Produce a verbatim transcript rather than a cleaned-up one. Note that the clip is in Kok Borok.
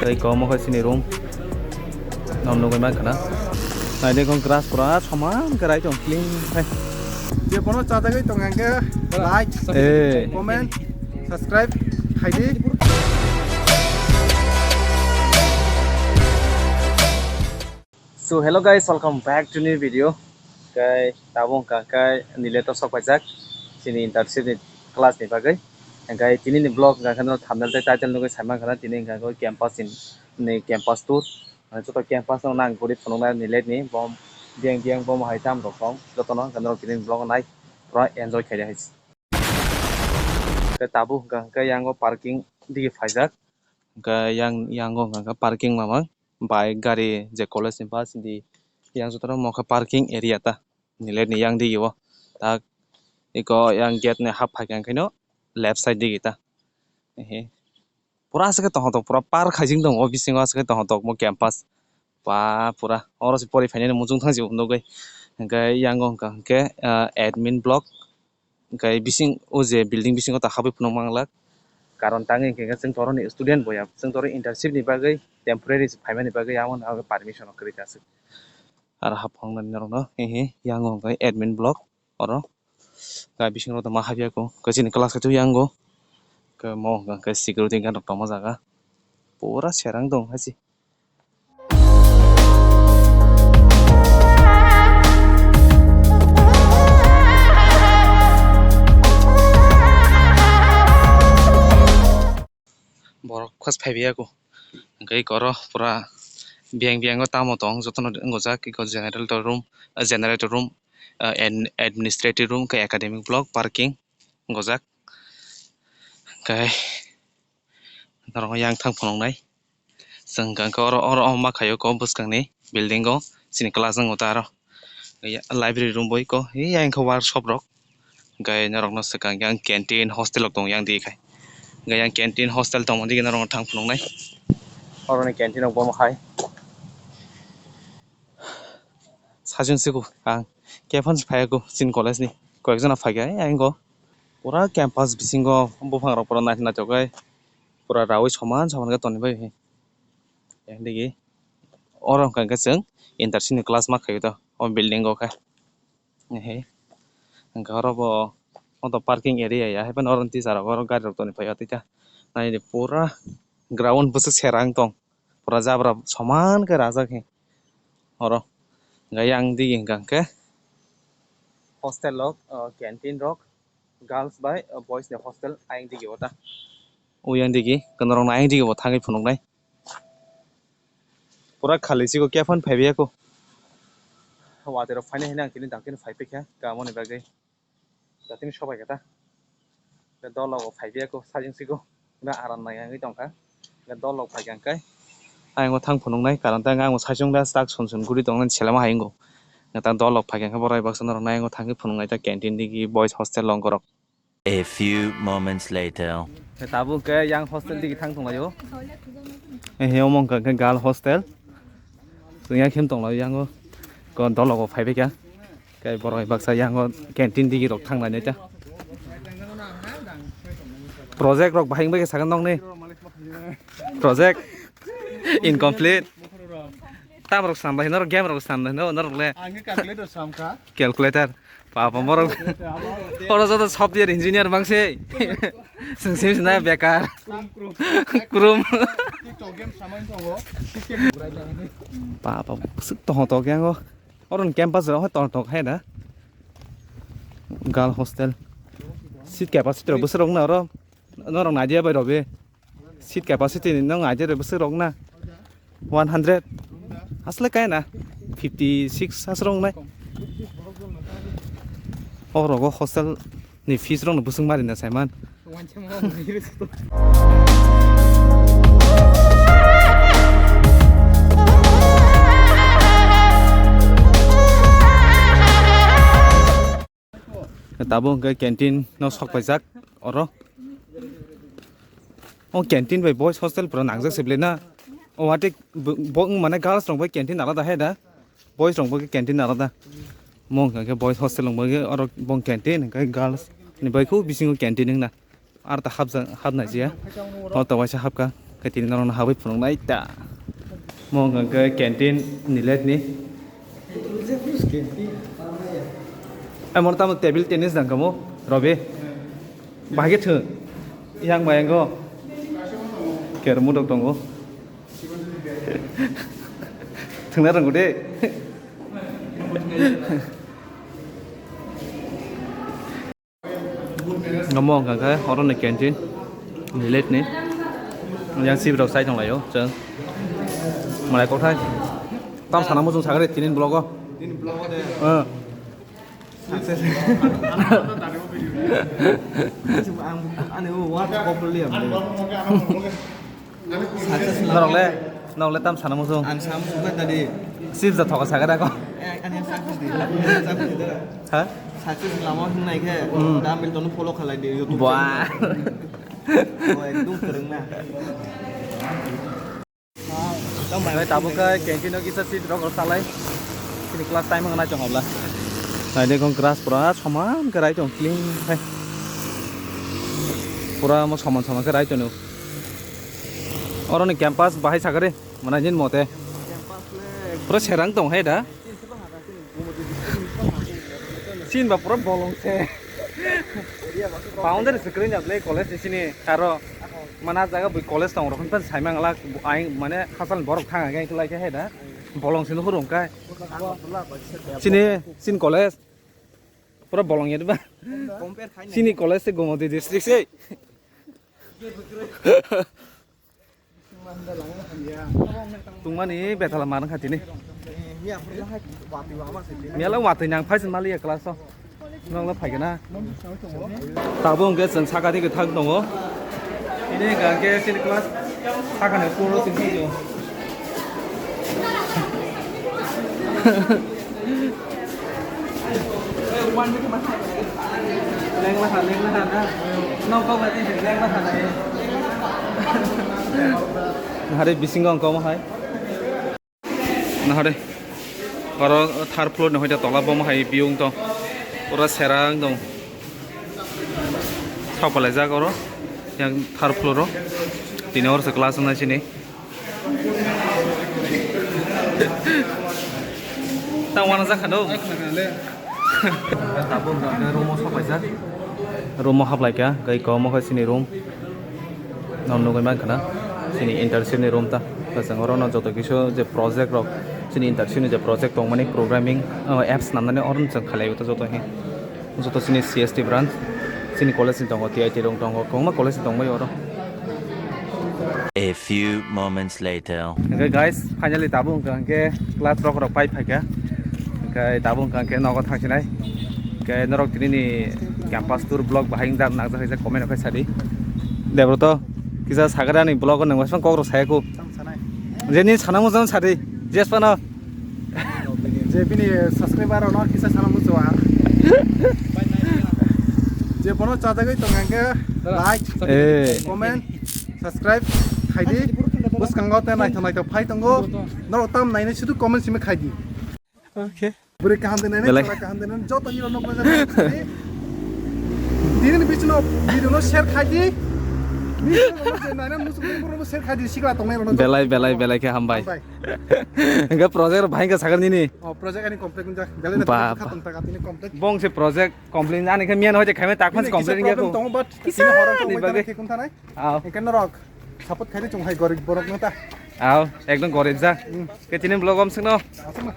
Tei komo khe chini room. Nong nugwi mankha na. Naidi kong grass pura soman khe rai tong clean khai. Je bono chajagwi tong hwnkhe like, eh, comment, subscribe khaidi. So hello guys, welcome back to new video. Kai tabuk hwnkha khe nile to sok paijak chini internship ni class ni bagwi. Hwnkhe tini ni vlog hwnkha khe no thumbnail tei title nugwi sai mankha na tini hwnkha khe campus ni, ni campus tour. Mane joto campus no nang guri phunuknai nile ni bom diang diang bom hai tam rok tong joto no hwnkha norok tini ni vlog nai pura enjoy khaidi hai. Hwnkhe tabuk hwnkha khe yang o parking digi phaijak. Hwnkhe yang, yang o hwnkha khe parking mamang. Bike, gari je college ni bus di yang jotono mo khe parking area ta nile ni yang digi o tak eko yang gate ni hap phaikha khe no left side digi ta ehe pura aswk khe tongthok pura park khaijing tongo o bisingo aswk khe tongthok mo campus ba pura oro se pori phainani muchung thang se nugwi hwnkhe yang o hwnkha hwnkhe admin block. Hwnkhe bising o je building bisingo ta habwi phunuk manglak. Karon tangwi hwnkhe chwng toroni student boya, chwng toro internship ni bagwi temporary phaimani bagwi amo permission rok kwrwi kha aswk. Aro haphang nani norokno hihi yang o hwnkhe admin block oro. Hwnkhe bisingo tongma habya kho, hwnkhe chini class khe yango. Hwnkhe mo hwnkhe security guard rok tongma jaga. Pura serang tong hai se. Borok khas phaibai ya kho. Hwnkhe eko oro pura biyang biyang o tamo tong jotono wngojak eko generator room, generator room, administrative room, khe academic block, parking wngojak. Hwnkhe. Norok yang thang phunuknai. Chwng hwnkha khe oro, oro, o ma khaio kok bwskangni building o chini class wngkha aro. Library room bo eko, yang khe workshop rok. Hwnkhe norokno swkang yang canteen hostel rok tongo yang digi khai. Hwnkhe yang canteen hostel tongma digi norokno thang phunuknai. Oroni canteen rok bomo hai. Sajwng siko ang khe phano phaiya kho chini college ni koi ek jona phaikha ayang o pura campus bisingo buphang rok pura naithok naithok khe pura raui soman soman khe tongwi bai hai. Yang digi oro hwnkha khe chwng internship ni class ma khaio to o building o khe. Ehe. Hwnkhe oro bo, o to parking area ya, hai phano oro teacher rok oro gari rok toni phai ya tei ta. Naidi pura ground bwswk serang tong. Pura jabra soman khe rajak he. Oro. Hwnkhe yang digi hwnkha hwnkhe hostel rok, o, canteen rok, girls bai, o, boys ni hostel ayang digi o ta. Uyang digi, kwnorok no ayang digi bo thangwi phunuknai. Pura khali siko khe phano phaibai ya kho. Watwi rok phainai hwnwi ang tini dakti no phai paikha, kamoni bagwi. Dakti no sobai kha ta. Dol rok bo phaibai ya kho, sajwng siko. Pura aram nai wngwi tongkha. Dol rok phaikha hwnkhe. Ayang o thang phunuknai, karon tei ang saichung da tak sun sun guri tongnani selema hai wngo. Dol rok phaikha hwnkhe borok bai baksa norok ayang o thangwi phunuknai ta canteen digi boys hostel rok. A few moments later. Tabuk ke yang hostel digi thang tong laio. He omo wngkha khe girl hostel. Chwng ya khe tong laio yango. Kon dol rok bo phai bai kha. Khe borok bai baksa yango canteen digi rok thang lainai ta. Project rok bahai wngbai khe sakha nokni. Project incomplete. Tam rok sam bai norok game rok sam bai norok le. Ang khe calculator sam kha. Calculator. Papa, borok. Oro joto software engineer bang se. Sing sim sina bekar. Krum. TikTok game samai tongo. Papa, sik tong tok yang o. Oro ni campus rok tong tok hai da. Girl hostel. Seat capacity rok bwswk rok na oro. Norok naidi ya bai rok be. Seat capacity ni nong aje re bwswk rok na one hundred. Asle kaya na fifty six aswk rok nai. O rogo hostel ni fees rok no bwswk mari na saiman. Tabuk hwnkhe canteen no sok paijak oro. O canteen bai boys hostel pura nangjak se belai na. O watwi bo, bo wng mane girls rok bai canteen alada hai da. Boys rok bai canteen alada. Mo hwnkha khe boys hostel rok bai oro bo canteen hwnkhe girls ni bai khu bisingo canteen wngna. Ar ta hapjak, hapnai jiya. O to waisa hapka. Khe tini norokno habwi phunuknai ta. Mo hwnkha khe canteen ni let ni. Ai mo tamo table tennis dang kamo, Robi. Bahai khe thwng. Yang bai ango. Ker mudok tongo. Thwngna rwngko de. Omo wngkha khe oro ni canteen, village ni. Yang sibirok chai tonglaio chwng. Malai kokthai. Tam sana muchung sakhe tini vlog o. Nini vlog o de. Success. Ang ani o work properly am de. Success. Norok le, norok le tam sana muchung. Ang sam suka tadi. Sip ja thoka sakhe da ko. Eh, ani success di. Success di. Ha? Success lama hwngnai khe, hmm, da Milton follow khalai di YouTube. Wah. Channel. Oh, ekdom kwrwng na. Bai tabuk khe canteen o kisa seat rok rok salai. Chini class time wngna chong habla. Nai de kong class pura soman khe rai tong clean khai. Pura mo soman soman khe rai tong. Oro ni campus bahai sakare mana jin mote. Pura serang tong hai da. Chin ba pura bolong se. Boundary screen ya ble college ni sini aro mana jaga bui college tong rok sai mang la ai mane hasal borok thang aga lai khe da bolong sini hurung kai. Sini sin college pura bolong ya ba. Sini college se Gomoti district se. Tungmani betala mar wngkha tini. Miyalo watwi nang phai se maliya class o. Nokno phai gana. Tabuk hwnkhe chwng saka twi kwthang tongo. Tini hwnkha khe chini class sakani puro tini phai tongo. Lenglaha, lenglaha na. Nokok bai tei lenglaha na. Hari bisingo ang komo hai. Nahare. Oro third floor ni hoite tola bomo hai view wng tong. Pura serang tong. Sok palaijak oro. Yang third floor o. Tini oro se class wngnai sini. Tang wana jakha do. Tabuk hwnkha khe room o sok laijak. Room o hap lai kha, tei kwbangma khe chini room. Nang nugwi mankha na, chini internship ni room ta. Chwng oro no joto kisa je project rok, chini internship ni je project tongmani programming, o, apps namnani oro no chwng khalai o ta joto he. Joto chini C S T branch, chini college ni tongo, T I T rok tongo, kwbangma college ni tongbai oro. A few moments later. Hwnkhe guys, finally tabuk hwnkha hwnkhe class rok rok pai phaikha. Hwnkhe tabuk hwnkha hwnkhe nogo thangsinai. Hwnkhe norok tini ni campus tour vlog bahai wngda nang jak comment rok khai sadi. Debro to kisa sagada ni vlog o nang waisang kok rok saya ku. Je ni sana mo jang sadi. Jespa no. Je bini subscriber rok no kisa sana muchwa. Je bono chajagwi tong hwnkhe like, eh, comment, subscribe khaidi. Bwskango tei naithok naithok phai tongo. Norok tam nainai sudu comment simi khaidi. Okay. Bwrwi kaham de nainai, belai. Chwla kaham de nainai, joto hero nok no jani. Dini ni bichino video no share khaidi. Ni share no je nainai muchung borok no share khaidi, sikla tongnai rok no. Belai, belai, belai khe hambai. Hambai. Hwnkhe project rok bahai khe sakar nini. Oh, project ani complete wngjak. Belai na ba, khatong taka tini complete. Bong se project complete ani khe miyan hoite khaima tak phans complete wngya ko. Problem tongo, but kisa tini horo ni bagwi khe kun thanai. Aw. Hwnkhe norok support khaidi chung hai gorib borok no ta. Aw, ekdom gorib jak. Hmm. Khe tini vlog om singno. Aswk ma.